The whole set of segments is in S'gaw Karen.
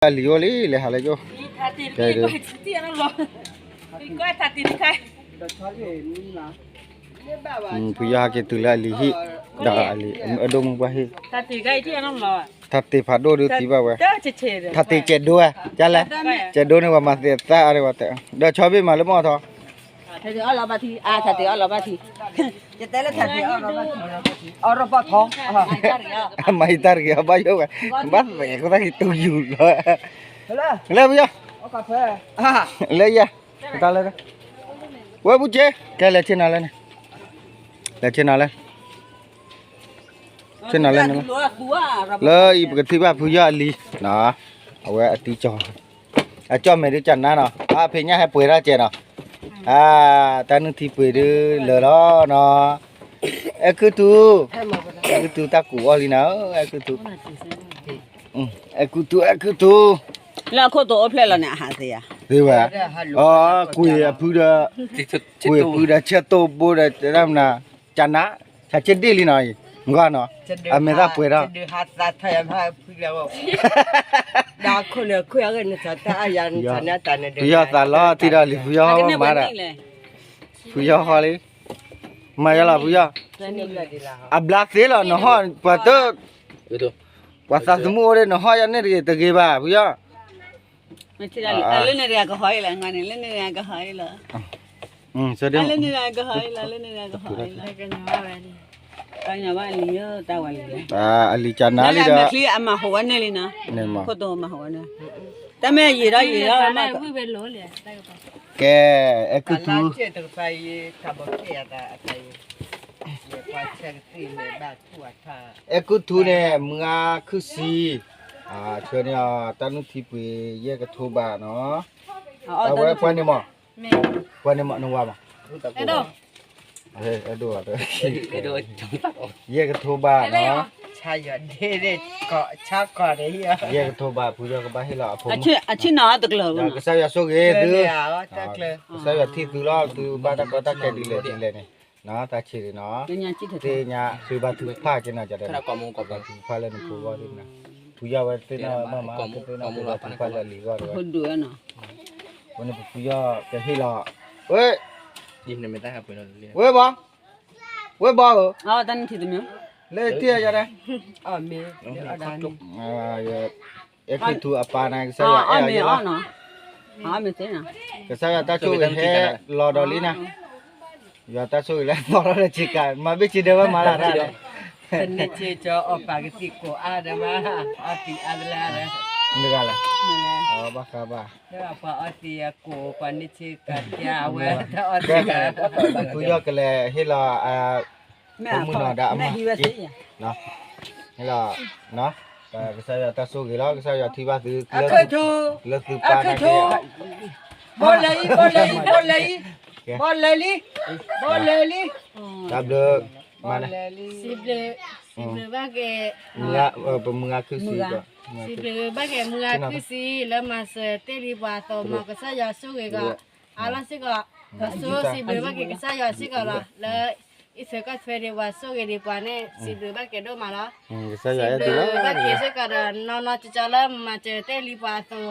အလံၤအိၣ်လံ လဲၤဟးလၢယိၣ်, ကဲဒုး, ဖုယီၢ်ဟဲက့ၤတုၤလၢအလံၤဟံၣ်, ဒီးအလံၤအဒိၣ်မူဘၣ်ဟ့ၣ်, ထးတ့ၢ်ဖးဒိၣ်ဒုးသံဘၣ်ဝဲ, ထးတ့ၢ်ကဲးဒိဧါ, ကလဲၣ်, ကဲးဒိန့ၣ် ပှၤမၤသ့သၣ်အါဒီးဝဲ, ဒီးဆီဘ့ၣ်မးလၢမီၢ်ထီ, ထးတ့ၢ်အီၣ်လီၤဘၣ်ထံ, အါ ထးတ့ၢ်အီၣ်လီၤဘၣ်ထံ, ယတဲလၢထးတ့ၢ်အီၣ်လီၤဘၣ်ထံ, အီၣ်ရီၣ်ဘၣ်ထီ, မၤယတၢ်တဂ့ၤ အဘၣ်ယိၣ်ဝဲ, ဘၣ်သဲးကသၣ်ကံတူယူၢ်လီၤ, လၢဖုယီၢ်, လၢယၤ, တၢ်လၢ, ဝဲဘူးက့, ကဲလဲၤဆ့ၣ်နီၤလၢန့ၣ်, လဲၤဆ့ၣ်နီၤလၢ ဆ့ၣ်နီၤလၢန့ၣ်လီၤ, လၢအံၤပကထံၣ်ဘၣ်ဖုယီၢ်အလံၤ, အဝဲအတံကၠီ, အကၠီၣ်မဲာ်ဒုးကနါနီၤ, အဖဲညၣ်ဟဲပှဲၤထီၣ်ကဲနီၤ, အတၢ်နုၢ်ထံပှ့ၤဒုးလၢာ်လီၤနီၤ, အဲကုၢ်ထူ, အဲကုၢ်ထူတၢ်ကူးအီၣ်လံနၤ, အဲကုၢ်ထူ, အဲကုၢ်ထူ အဲကုၢ်ထူ, လၢအခိၣ်တိၤအိၣ်ဖျဲၣ်လီၤန့ၣ် အဟးသ့ဧါ, သ့ဝဲ, အကွံာ်အဖုဒီး, ကွံာ်အဖုဒီးဆၢတိၢ်ဘိဒီးတၢ်မနၤ, ကနါ, ဆးဆ့ဒ့ၣ်လံနီၤ, ဂီၢ်နီၤ, အမဲာ်သၣ်ပှဲၤထီၣ် ဖုယီၢ်သးလီထံဒီးလံၤဖုယီၢ်မးဒၣ်, ဖုယီၢ်ဟီလံ, မၤယါလီၤဖုယီၢ်, အဘျါသ့လီၤ နဟီၣ်ပှၤတ, ပှၤသးသမူအိၣ်ဒီး နဟီၣ်ယါန့ၣ်တဂ့ၤတဂ့ၤဘၣ် ဖုယီၢ်, လၢန့ၣ်ကဟီၣ်လီၤ, လၢန့ၣ်ကဟီၣ်လီၤ, လၢန့ၣ်ကဟီၣ်လီၤ, ကညီဘၣ်လံ, အလံၤကနါလံဒီး, အမၤဟိးဝဲန့ၣ်လံနီၤ, ခိၣ်တိၤမၤဟိးဝဲန့ၣ်, တၢ်မ့ၢ်ယံာ်ဒီးယံာ်ဒီး, ကဲ, အဲကုၢ်ထူ, အဲကုၢ်ထူန့ၣ် မုၢ်ဂၤခုၣ်ဆံ, ဆှၢန့ၢ်အီၤ တၢ်နုၢ်ထံပှ့ၤ ယဲၢ်ကထိဘးနီၤ, အဝဲပှၤန့ၣ်မး, ပှၤန့ၣ်မး နဝၤမး, အဲဒိၣ်, အဲဒိၣ်, ယဲၢ်ကထိဘးနီၤ, ယဲၢ်ကထိဘး ဖုယီၢ်ကဘၣ်ဟ့ၣ်လီၤအဖိမုၣ်, အဆံၣ်နီၤတကျၢၤ, ကစၢ်ယွၤဆိၣ်ဂ့ၤသု, ကစၢ်ယွၤထံၣ်သုလီၤ သုဘၣ်တၢ်ကီတၢ်ခဲဒ်လဲၣ်ဒ်လဲၣ်န့ၣ်, တၢ်ဆံးန့ၣ်နီၤ, သ့ၣ်ညါဃ့ဘါထုကဖၣ်က့ၤနီၤ, ဃ့ဘါထုကဖၣ်လၢနဖိဂီၢ်သ့ၣ်မနၤ, ဖုယီၢ်ဝဲသ့ၣ်နီၣ်ဘၣ်မး, သ့ၣ်နီၣ်ဃ့ဘါထုကဖၣ်လၢအလံၤဂီၢ်တဝဲ, အဃိန့ၣ်ပဖုယီၢ်ကဟ့ၣ်လီၤ, ဝဲ, ဝဲဘီ, ဝဲဘီဧၢ, လၢတ့ၢ်ယၤဒၣ်, အဲကုၢ်ထူအပၢ်န့ၣ် ကစၢ်ယွၤအဲၣ်အီၤလီၤ, ကစၢ်ယွၤတၢ်ဆိၣ်ဂ့ၤဟဲလီၤဒီးလံနၤ, ယွၤတၢ်ဆိၣ်ဂ့ၤလၢသီထီၣ်လၢဆ့ကၤ မၤဘ့ၣ်ဆ့ဒၢဝဲမၤလၢ်တၢ်လီၤ, ပန့ၢ်ဆ့ကၠီအီၣ်ပာ်ကသံၣ်ကိးအါဒီးမး, အီသံးအါတလၢ, မ့ၢ်ဂၤလဲၣ်, ဘၣ်ဃးဘၣ်, ပှၤအီသံးအကိး ပှၤန့ၢ်ဆ့ကၤတကဲအဝဲ, ဖုယီၢ်ကလဲၤဟ့ၣ်လီၤ ဖိမုၣ်နီၤဒီးအမါ, ဟ့ၣ်လီၤ, ကစၢ်ယွၤတၢ်ဆိၣ်ဂ့ၤလီၤ, ကစၢ်ယွၤထံၣ်ဘၣ်သု, လၢသုပၢ်န့ၣ်, ဘီလဲၤအံၤ, ဘီလဲၤအံၤ, ဘီလဲၤအံၤ, ဘီလဲၤလံ, ဘီလဲၤလံ, တၢ်ဘျုး, စံးဘျုး, စံးဘျုးဘၣ်က့ၤ, ပမုၢ်ဂၤခုၣ်စံး, စံးဘျုးဘၣ်က့ၤမုၢ်ဂၤခုၣ်စံးလၢမၤစၢၤတ့ၢ်လံပှၤအသိး မ်ကစၢ်ယွၤဆိၣ်ဂ့ၤကီး အါလီၤစ့ၢ်ကီး, ကဆိၣ်စံးဘျုးဘၣ်က့ၤကစၢ်ယွၤစ့ၢ်ကီးလီၤ, လၢအံးထွဲကွၢ်ထွဲဒံးပှၤ ဆိၣ်ဂ့ၤဒံးပှၤန့ၣ် စံးဘျုးဘၣ်က့ၤဒိၣ်မးလီၤ, စံးဘျုးဘၣ်က့ၤစ့ၢ်ကီးဒီး နီၢ်နီၢ်ကၠီကၠီလၢမၤစၢၤတ့ၢ်လံပှၤအသိး,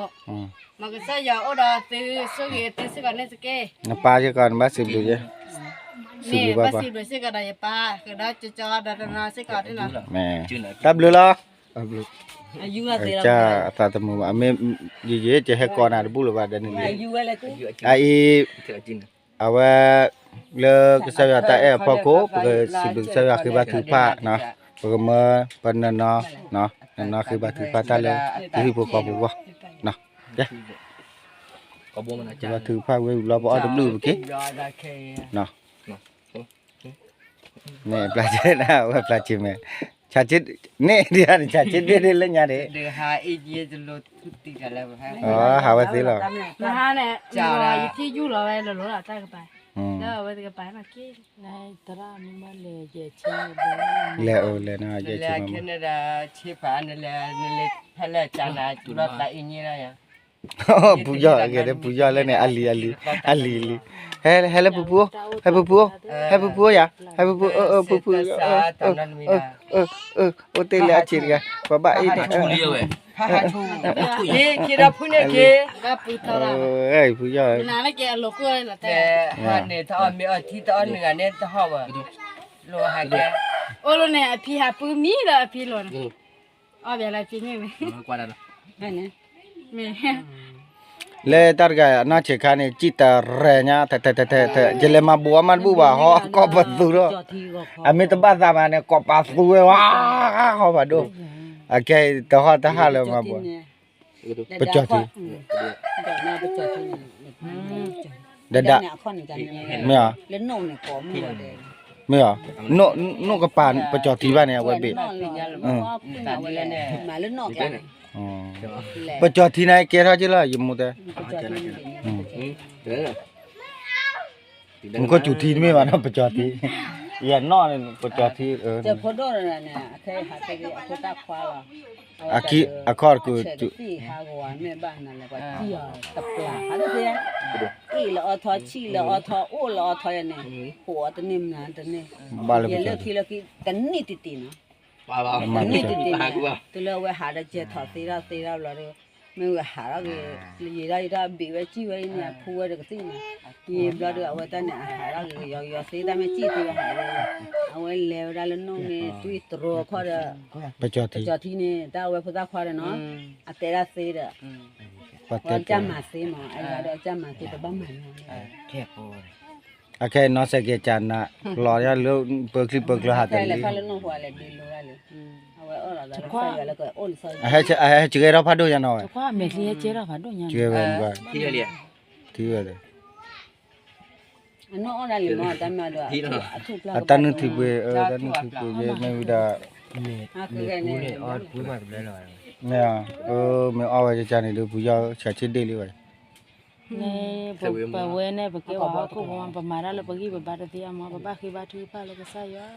မ်ကစၢ်ယွၤအိၣ်ဒီးသု ဆိၣ်ဂ့ၤသုစ့ၢ်ကီးန့ၣ်တက့ၢ်, နပၢ်စ့ၢ်ကီး နဘၣ်စံးဘျုး, မ့ၢ်ဘၣ်စံးဘျုးစ့ၢ်ကီးဒီးယပၢ် ဃုာ်ဒီးကၠီကၠီဒီးတနီၤစ့ၢ်ကီးန့ၣ်လီၤ, တၢ်ဘျုးလီၤ. အသးတမုာ်ဘၣ်, မ့ၢ်ယံာ်ယံာ် ယဟဲကိးနၤတဘူၣ်လၢၤဘၣ်ဒီးန့ၣ်, အအံၤ, အဝဲ, လၢကစၢ်ယွၤတၢ်အဲၣ်အဖီခိၣ် ပကစံးဘျုးကစၢ်ယွၤဃ့ဘါထုကဖၣ်, ပကမၢပနနီၤ, နနီၤဃ့ဘါထုကဖၣ်တၢ်လၢ ပဟံၣ်ဖိဃီဖိဂီၢ်, ကဲ, ဃ့ဘါထုကဖၣ်ဝဲအံၤလီၤပအီၣ်တဘျုးပက့ၤ န့ၣ်ပျၢ်ဆ့နၤ ဝဲပျၢ်ဆ့မဲာ်, န့ၣ်ဒ်န့ၣ် ဆးဆ့ဒ့ၣ်ဒ့ၣ်လၢညါန့ၣ်, ဟးဝဲသ့လီၤ, ယထံၣ်ယူၢ်လီၤဝဲလိၤလိၤလီၤ တၢ်ကပၤ, လၢအဝဲတကပၤနီၢ်က့, လဲၤအိၣ်လဲၤနီၢ်ယဲၢ်ဆ့, နလဲၤဖဲလဲၣ်ကနဒါ တူၢ်လီၤသးအံၤညါလီၤယၤ ပူၤယီၢ်ဂဲၤဒီးပူၤယီၢ်လၢန့ၣ် အလံၤအလံၤ, အလံၤအလံၤ, ဟဲလၢပူၤပူၤ, ဟဲပူၤပူၤ, ဟဲပူၤပူၤယၤ, ဟဲပူၤပူၤ, အၢ အၢ ပူၤပူၤ, အိၣ်တ့ၢ်လၢအဆံးတဂၤ, ပှၤဘၣ်အ့ၣ်န့ၣ်, ဟးဆိ, က့ၤဒီးဖုန့ၣ်က့ၤ, ဖုယီၢ်, ဟးန့ၣ်တအီၣ်မ့ၤအီထံတအီၣ်နဂၤန့ၣ်တဟီၣ်ဘၣ်, လိၤဟးကဲ, အိၣ်လီၤန့ၣ် အဖံဟးပုၢ်မံဒီးအဖံလီၤန့ၣ်, အီၣ်ဘၣ်လၢဖံန့ၣ်မ့ၢ်, လၢတၢ်တဂၤအနီၢ်ဆံးခါန့ၣ် စံၣ်တရဲညါ, ယလဲၤမၤဘူးအီၣ်မးတဘူၣ်ဘၣ် ဟီၣ်ကိးပသူထီၣ်, အမ့ၢ်တဘၣ်သးမးန့ၣ် ကိးပသူဝဲဝါ, ဟီၣ်ဘၣ်ဒိၣ်, အကဲတဟီၣ်တဟးလၢမၤဘူး, ပကၠီၤထံ, ဒဒၣ်, မ့ၢ်, မ့ၢ်, နိၣ်ကပၤပကၠီၤထံဘၣ်န့ၣ် အဝဲဘ့ၣ်, ပကၠီၤထံန့ၣ်ကဲထီၣ်က့ၤလီၤ ယမိၢ်တဲ မူခိၣ်စူၤထံတမ့ၢ်ဘၣ်နီၤ ပကၠီၤထံ, ယနီၣ်န့ၣ် ပကၠီၤထံ, အခံအခီၣ်တကူ, အ့ၣ်လၢအီထီဆံၣ်လၢအီထီအိၣ်လၢအီထီယၤန့ၣ်, ဃိးအီၤတန့ၢ်မနုၤတန့ၢ်, တန့ၢ်တတ့ၢ်နီၤ, တန့ၢ်တတ့ၢ်န့ၣ်, တုၤလၢအဝဲဟးဒီးကဲထီၣ်သ့ထီၣ်သ့ထီၣ်ဘျီဒီး, မ့ၢ်ဝဲဟးထီၣ်က့ၤ, ယံာ်ထီၣ်ယံာ်ထီၣ်ဘ့ၣ်ဝဲစံၣ်ဝဲအံၤန့ၣ် အဖူဝဲတကသံၣ်နီၤ, ယံာ်ဘျီဒီးအဝဲတၢ်န့ၣ် အဟးထီၣ်က့ၤယီၤယီၤသ့တၢ်မ့ၢ်စံၣ်သ့ဝဲဟးဝဲ, အဝဲလဲၤဝဲဒၣ်လၢနိၣ်မ့ၢ်သွံၣ်တရိၤခီဒီး, ပကၠီၤထံန့ၣ် တၢ်အဝဲဖိသၣ်ခွါဒီးနီၤ, အတဲဒၣ်သ့ဒီး, ပှၤတဲကၢ်မၤသ့မး အယၤဒီးကၢ်မၤသ့ပဘၣ်မၤညီ, အခဲအံၤနီၢ်စဲးကဲၤကၢ်နး, လီၤလၢပၢချံပၢကျၢၤဟးတလံ, ဟဲကဂဲၤထီၣ်ဖးဒိၣ်ညါနီၤဝဲ, ထံဝဲ, အတၢ်နုၢ်ထံပှ့ၤ, တၢ်နုၢ်ထံပှ့ၤက့ၤမ့ၢ်ဝံၤဒီး, မ့ၢ်, မ့ၢ်အီၣ်ဝဲကကန့ၣ်ဒုး ပူၤယီၢ်ဆးဆ့ဒ့ၣ်လံဝဲ, န့ၣ်, ပဝဲန့ၣ် ပကဲဝဲဟီၣ်ခိၣ်ဖိမး ပမၤတၢ်လၢပဂံၢ်ပဘါတသ့အမး ပဘၣ်ဃ့ဘါထုကဖၣ်လၢကစၢ်ယွၤ,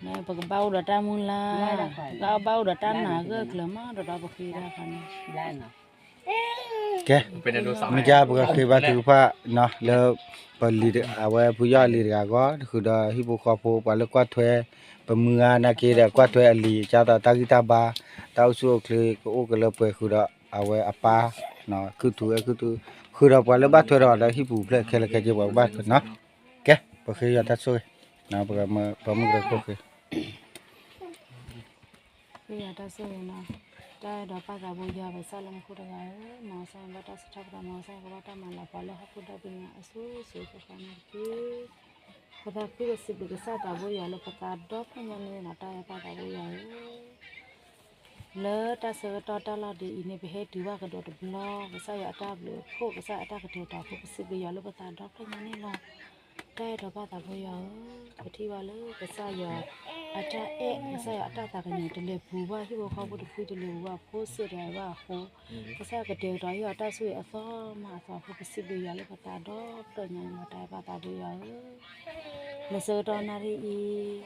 န့ၣ် ပကဘၣ်အိၣ်ဒီးတၢ်မုၢ်လၢ်, ပကဘၣ်အိၣ်ဒီးတၢ်နာ်ဂၢၢ်ကျၢၤမး ဒီးဒီးပဃ့တၢ်ခါန့ၣ် ကဲ, မ့ၢ်ကါ ပကဃ့ဘါထုကဖၣ်နီၤ လၢပလံၤ အဝဲဖုယီၢ်အလံၤတဂၤအဂီၢ် ဃုာ်ဒီးဟံၣ်ဖိဃီဖိ ပှၤလၢကွၢ်ထွဲ ပမုၢ်ဂၤနာ်က့ဒီး ကွၢ်ထွဲအလံၤ ကၢ်သိးတၢ်ဂံၢ်တၢ်ဘါ တၢ်အိၣ်ဆူၣ်အိၣ်ချ့ ကအိၣ်ကလၢပှဲၤ ဃုာ်ဒီးအဝဲအပၢ် ခုၣ်ထူဝဲခုၣ်ထူ ဃုာ်ဒီးပှၤလၢဘၣ်ထွဲဒီးအီၤဒီးဟံၣ်ပူၤဖျဲၣ်ခဲလၢာ်ခဲဆ့ ပှၤကဘၣ်ထွဲနီၤ. ကဲ, ပဃ့ယွၤတၢ်ဆိၣ်ဂ့ၤ, ပမုၢ်ကရခိၣ်ဃ့ ဃ့ယွၤတၢ်ဆိၣ်ဂ့ၤနီၤ, တၢ်အဲၣ်ဒိးပၢ်သးဘိယွၤ ပကစၢ်လၢမူခိၣ်တဂၤဧၢ, မ်ကစၢ်ယွၤဘၣ်တၢ်စံးထီၣ်ပတြၢၤ မ်ကစၢ်ယွၤကဘၣ်တၢ်မၤလၤပှၤလၢဟီၣ်ခိၣ်ဒီဘ့ၣ်ညါအစိၤစိၤဃၣ်ဃၣ်န့ၣ်တက့ၢ်. ပသးခုပစံးဘျုးကစၢ်သးဘိယွၤလၢပသးဒီဖျၢၣ်ညါန့ၣ်နီၤ တၢ်အဲၣ်ပၢ်သးဘိယွၤဧၢ လၢတၢ်ဆၢကတီၢ်တၢ်လီၢ်ဒ်အံၤန့ၣ် ပဟဲတုၤဘၣ်ကဒီးတဘျီ ကစၢ်ယွၤအတၢ်ဘျုးအဖှိၣ် ကစၢ်ယွၤအတၢ်ကတဲာ်ကတီၤအဃိ ပစံးဘျုးယွၤလၢပသးဒီဖျၢၣ်ညါန့ၣ်လီၤ. တၢ်အဲၣ်ဒိးပၢ်သးဘိယွၤဧၢ, ပထံၣ်ဘၣ်လၢကစၢ်ယွၤအတၢ်အဲၣ် ကစၢ်ယွၤအတၢ်သးကညီၤတလဲၤပူၤဘၣ် ဟံၣ်ဖိဃီဖိတဖုတလဲၤပူၤဘၣ် ဖိစ့ၢ်တဂၤဘၣ်အဃိ ကစၢ်ယွၤကတဲာ်ကတီၤဟ့ၣ်အီၤတၢ်ဆိၣ်ဂ့ၤအသီမးအသီအဃိ ပစံးဘျုးယွၤလၢပသးဒီဖျၢၣ်ညါန့ၣ်လီၤ တၢ်အဲၣ်ပၢ်သးဘိယွၤဧၢ, လၢဆၢကတီၢ်နၣ်ရံၣ်အံၤ ယနီၢ်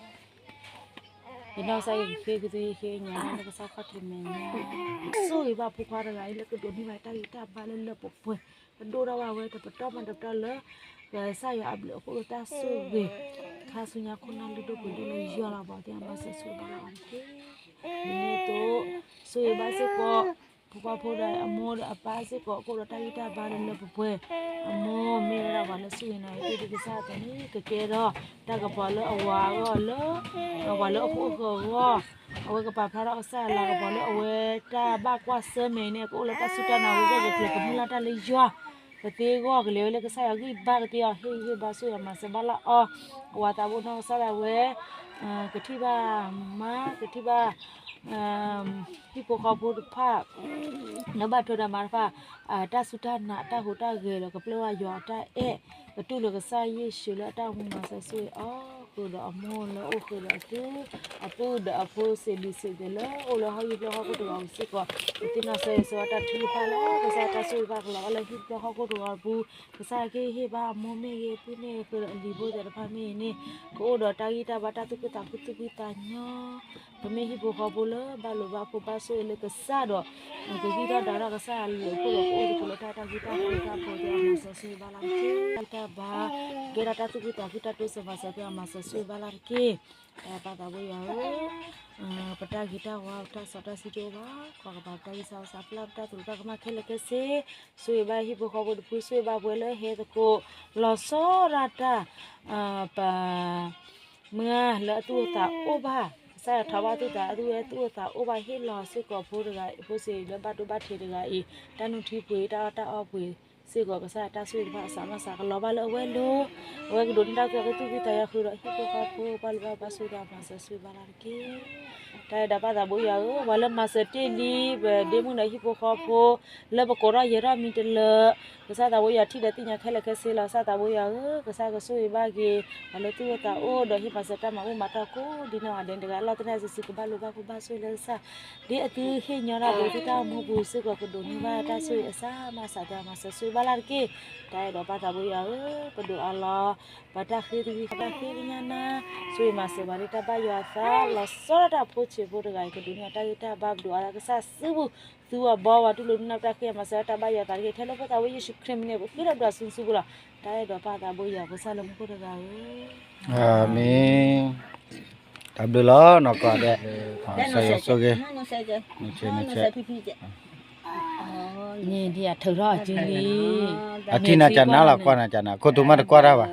ကစၢ်ယွၤကဃ့ကသုယဃ့ကညးတၢ်လၢကစၢ်ခီၣ်ထံး မဲာ်ညါ ဆိၣ်ဂ့ၤဘၣ်ဖိခွါတဂၤအံၤ လၢကဒိးန့ၢ်ဘၣ်တၢ်ဂံၢ်တၢ်ဘါလၢလၢပှဲၤပှဲၤ ကဒိၣ်ထီၣ်ဘၣ်ဝဲတပတီၢ်မ့ၢ်တပတီၢ်လၢ ကစၢ်ယွၤအဘျုးအဖှိၣ်လၢတၢ်ဆိၣ်ဂ့ၤ ခါဆူညါခိၣ်နၢ်လုၢ်ဒိၣ်ပှ့ၤဒိၣ်လၢယွၤလီၤ ပှၤသ့ၣ်အမၤစၢၤဆိၣ်ဂ့ၤဘၣ်လၢအီၤတက့ၢ်. ဒ်န့ၣ်အသိး ဆိၣ်ဂ့ၤဘၣ်စ့ၢ်ကီး ဖိခွါဖိဒီးအမိၢ်ဒီးအပၢ်စ့ၢ်ကီး ကအိၣ်ဒီးတၢ်ဂံၢ်တၢ်ဘါလၢလၢပှဲၤပှဲၤ, အမိၢ်မ့ၢ်ဝဲဒၣ်ပှၤလၢဆိၣ်ဂ့ၤနာ်ဂ့ၤ ဒ်ကစၢ်အသိးန့ၣ် ကကဲထီၣ်တၢ်ကပီၤလၢအဝၤအဂီၢ်လၢ အဝၤလၢအခိၣ်အဃၢၤအဂီၢ်, အဝဲကပာ်ဖျါထီၣ်ကစၢ်အလၤကပီၤလၢအဝဲတၢ်ဘၣ်ကွၢ်ဆၢၣ်မဲာ်န့ၣ် ကအိၣ်လၢတၢ်စူၢ်တၢ်နာ်ဝဲ ကဂဲၤကျဲၤကမုၢ်လၢ်တၢ်လၢယွၤ ပသ့အဂီၢ် ကလဲၤဝဲလၢကစၢ်ယွၤဂံၢ်ဘါကသ့အီၤ ဟ့ၣ်ဂံၢ်ဟ့ၣ်ဘါဆိၣ်ဂ့ၤမၤစၢၤဘၣ်လၢအီၤ, အဝၤသးဘိနီၢ်ကစၢ်ဒၣ်ဝဲ ကထံၣ်ဘၣ်မါ ကထံၣ်ဘၣ် ဟံၣ်ဖိဃီဖိတဖၣ် လၢဘၣ်ထွဲဒီးမါတဖၣ် တၢ်စူၢ်တၢ်နာ်အတၢ်ဟူးတၢ်ဂဲၤဒီး ကပျဲဝဲယွၤအတၢ်အဲၣ် ကတူၢ်လိာ်ကစၢ်ယ့ၣ်ၡူးလၢအတၢ်မူမၤစၢၤဆိၣ်ဂ့ၤအီၤ ဃုာ်ဒီးအမိၢ်လၢအိၣ်ဃုာ်ဒီးအပုၢ် အပုၢ်ဒီးအဖိစံးဘျုးစံးသ့လၢ အိၣ်လၢဟီၣ်ယံၢ်ပျဲၢ်ဟီၣ်ခိၣ်တဂီၤပူၤစ့ၢ်ကီး ပသ့ၣ်နီၣ်စၢ်ယွၤစ့ၢ်ကီးတၢ်ထုကဖၣ်လၢ ကစၢ်တၢ်ဆိၣ်ဂ့ၤဘၣ်ကလီၤဘၣ်လၢဟံၣ်ပျဲၢ်ဟီၣ်ခိၣ်တဂီၤပူၤ ကစၢ်ကဟ့ၣ်ဘၣ်အမိၢ်မ့ၢ်ဂ့ၤ ပုၢ်မ့ၢ်ဂ့ၤ ဃုာ်ဒီးအလံၤဖိသ့ၣ်တဖၣ်မ့ၢ်ဂ့ၤန့ၣ် ကအိၣ်ဒီးတၢ်ဂံၢ်တၢ်ဘါတၢ်သူၣ်ဖှံသးညီသူၣ်ဖှံသးညီ ပမ့ၢ်ဟံၣ်ဖိဃီဖိလၢဘၣ်လိာ်ဘၣ်ဖိးဘၣ်ဆိၣ်ဂ့ၤလၢကစၢ်ဒီး ကဂံၢ်ထီၣ်ဒၣ်ထီၣ်ကစၢ်ယွၤလၢအအိၣ်ဒီး ပအိၣ်သကိးလၢတၢ်တၢ်ဂ့ၢ်တၢ်ဃူတၢ်ဖိး ကမၤစၢၤဆိၣ်ဂ့ၤဘၣ်လၢ်တက့ၢ်. တၢ်ဘါ ကဲထီၣ်တၢ်သူၣ်ဖှံသးဖှံတၢ်တိစၢၤမၤစၢၤ ကမၤစၢၤဆိၣ်ဂ့ၤဘၣ်လၢ်တက့ၢ်. တၢ်အဲၣ်ပၢ်သးဘိယွၤဧၢ, ပတၢ်ဂ့ၤတၢ်ဝါ ပတၢ်စီတၢ်ဆှံတအိၣ်ဘၣ်, ကွၢ်ကပၤပတၢ်ဂံၢ်စၢ်ဘါစၢ် ပျၢ်ပတၢ်သူၣ်ပတၢ်ကမၣ်ခဲလၢာ်ခဲဆ့, ဆိၣ်ဂ့ၤဘၣ်ဟံၣ်ဖိဃီဖိတဖု ဆိၣ်ဂ့ၤဘၣ်ပှၤလၢဟဲသကိး လီၤဆီဒၣ်တၢ် ပ မုၢ်ဂၤလၢအသူၣ်အိၣ်သးအိၣ်ဘၣ်, ကစၢ်ယွၤထီၣ်ဘၣ်သူၣ်သး အသူၣ်ဝဲသူၣ်အိၣ်သးအိၣ်ဘၣ် ဟ့ၣ်လီၤစ့ၢ်ကီးဖိတဂၤအံၤ ဖိစ့လၢဘၣ်ဒိဘၣ်ထံးတဂၤအံၤ တၢ်နုၢ်ထံပှ့ၤ တၢ်အီၣ်တၢ်အီပှ့ၤစ့ၢ်ကီး ကစၢ်ယွၤတၢ်ဆိၣ်ဂ့ၤတဖၣ်အစးမးစးကလီၤဘၣ်လၢအဝဲလိၤ, အဝဲကဒိးန့ၢ်တၢ်ကီကသူၣ်ဖှံသးညီဃုာ်ဒီးဟံၣ်ဖိဃီဖိ ပှၤလၢဘၣ်ဘၣ်ဆိၣ်ဂ့ၤဒီးမၤစၢၤဆိၣ်ဂ့ၤဘၣ်လၢ်တက့ၢ်. တၢ်အဲၣ်ဒိးပၢ်သးဘိယွၤဧၢ, ပှၤလၢမၤစၢၤတ့ၢ်လံ ပဒ့မုၣ်ဒီးဟံၣ်ဖိဃီဖိ လၢပကိးထီၣ်ယဲၤထီၣ်မံၤတလၢာ် ကစၢ်သးဘိယွၤထံၣ်ဒီးသ့ၣ်ညါခဲလၢာ်ခဲဆ့လီၤ. ကစၢ်သးဘိယွၤဧၢ, ကစၢ်ကဆိၣ်ဂ့ၤဘၣ်က့ၤ ပှၤလၢသူၣ်အိၣ်သးအိၣ်ဒီးဟ့ၣ်မၤစၢၤတၢ်မၤဘူၣ်မၤတီၢ်ကိးဒ်နီၢ်ဂၤဒဲး တဂၤလီၢ်တဂၤစံးစံး ကဘၣ်လိာ်ဘၣ်ဖိးဘၣ်ဆိၣ်ဂ့ၤလၢကစၢ် ဒ်အသုဟ့ၣ်ညီတၢ်ဒီးသုတၢ်အိၣ်မူပူၤစ့ၢ်ကီး ကဒိးန့ၢ်ဘၣ်တၢ်ဆိၣ်ဂ့ၤအစးမးစး ကမၤစၢၤဆိၣ်ဂ့ၤဘၣ်လၢ်တက့ၢ်. တၢ်အဲၣ်ဒိးပၢ်သးဘိယွၤဧၢ, ပဒိးအါလီၤ ပတၢ်ဃ့တဝံၤ ပတၢ်ဃ့ကညးနၤ, ဆိၣ်ဂ့ၤမၤစၢၤပှၤလၢတၢ်ဘၣ်ယွၤအသး လီၤဆီဒၣ်တၢ်ဖိဆံးဖိတဂၤအံၤ ကဒိးန့ၢ်အတၢ်ဂံၢ်တၢ်ဘါ ပဒိးအါလီၤကစၢ်စုပူၤ သုအဘီဝဲ တူၢ်လိာ်ဒုးနၢ်ပတၢ်ဃ့ မၤစၢၤတၢ်ဘၣ်ယွၤအသးတက့ၢ်. ထဲလၢဖိသးဝဲယ့ၣ်ၡူးခရံာ်မံၤန့ၣ် ပဃ့ဒီးဒွးစုစုပူၤလီၤ. တၢ်အဲၣ်ဒိးပၢ်သးဘိယွၤ ဖိစၢ်လၢမူခိၣ်တဂၤဧၢ, အၤမ့ၣ်. တၢ်ဘျုးလီၤနီၢ်ကီၢ်ဒဲး, ဆိၣ်ဂ့ၤ, န့ၣ်ဒ်အထုးထီၣ်အစုလံ, အထံနၤကနၤလီၤ ကွၢ်နၤကနၤ ခိၣ်တူမးတကွၢ်တၢ်ဘၣ်,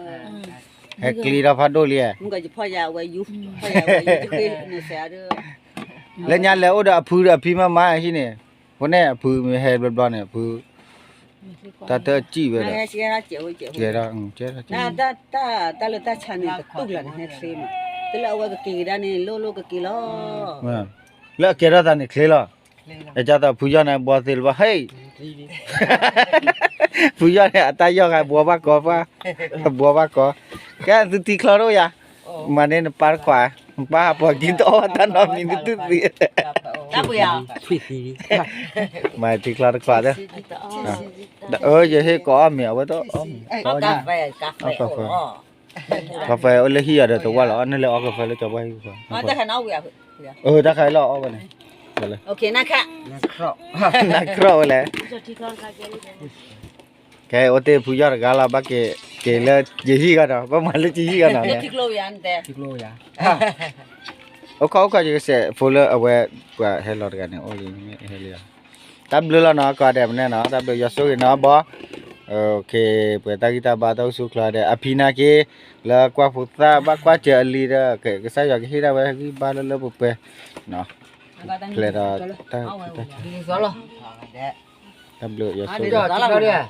ဟဲကျံထီၣ်ဖးဒိၣ်လံ, လၢညါလဲၤအိၣ်ဒီးအဖုဒီးအဖံမးမးဟံၣ်န့ၣ်, အဃိန့ၣ်အဖုမ့ၢ်ဟဲဘျီဘျီန့ၣ် အဖု တၢ်တစံၣ်ဝဲဒီး, တၢ်လၢတၢ်ဆါန့ၣ် တတူၢ်လၢန့ၣ်ဟဲချ့မး, တလၢအဝဲကက့ၤကဒါန့ၣ် လိၣ်လိၣ်ကက့ၤလီၤ, လၢအကဲထီၣ်သးန့ၣ်ချ့လီၤ, အကၢ်သးဖုယီၢ်န့ၣ် ဘှီသ့လၢၤဘၣ် ဟဲ, ဖုယီၢ်န့ၣ် အတၢ်ယီၢ်ဂၤဘှီဘၣ်ကီ, ဘှီဘၣ်ကီ, ကဲသုထံချီတအိၣ်ယၤ, မၤန့ၢ်နပၢ်တခွး, နပၢ်ဟးပိာ်ကံတအီၣ်တၢ်နီတမံၤ နသုသံ, မၤထံချီတခွးဒီး, ယဟ့ၣ်ကိးအီၣ်မ့ၤ အဝဲတအီၣ်မ့ၤ, ကါဖဲအိၣ်လၢဟံၣ်ယၤဒီးတဝၢ်လီၤ, နလဲၤအီကါဖဲလၢကၠီပှၢ်ဟံၣ်, တၢ်ခါလၢအီၣ်ဝဲန့ၣ်, နကြၢးဝဲလဲၣ် ခဲအံၤအိၣ်တ့ၢ်ဖုယီၢ်တဂၤလီၤ ဘၣ်က့ၤ က့ၤလၢယဟံၣ်ဂီၢ်ဒီး ဘၣ်မၤလၢယဟံၣ်ဂီၢ်နီၤ, အိၣ်ခိးအိၣ်ခိး ယကစဲးဖိလၢအဝဲ ပှၤဟဲလီၤတဂၤန့ၣ် အိၣ်လံ မ့ၢ်ဟဲလံ, တၢ်ဘျုးလီၤနီၤ ကိးဂၤဒဲးမနုၤနီၤ တၢ်ဘျုးယွၤဆိၣ်ဂ့ၤနီၤဘီ, ပှဲၤတၢ်ဂံၢ်တၢ်ဘါတၢ်အိၣ်ဆူၣ်အိၣ်ချ့ဒီး အဖံနာ်က့ လၢကွၢ်ဖိသၣ်ဘၣ်ကွၢ်စၢၤအလံၤဒီး ကစၢ်ယွၤကဟ့ၣ်ဒၣ်ဝဲဂံၢ်ဘါလၢလၢပှဲၤပှဲၤ, ဖျဲးဒီး တၢ် တၢ်ဘျုးယွၤဆိၣ်ဂ့ၤ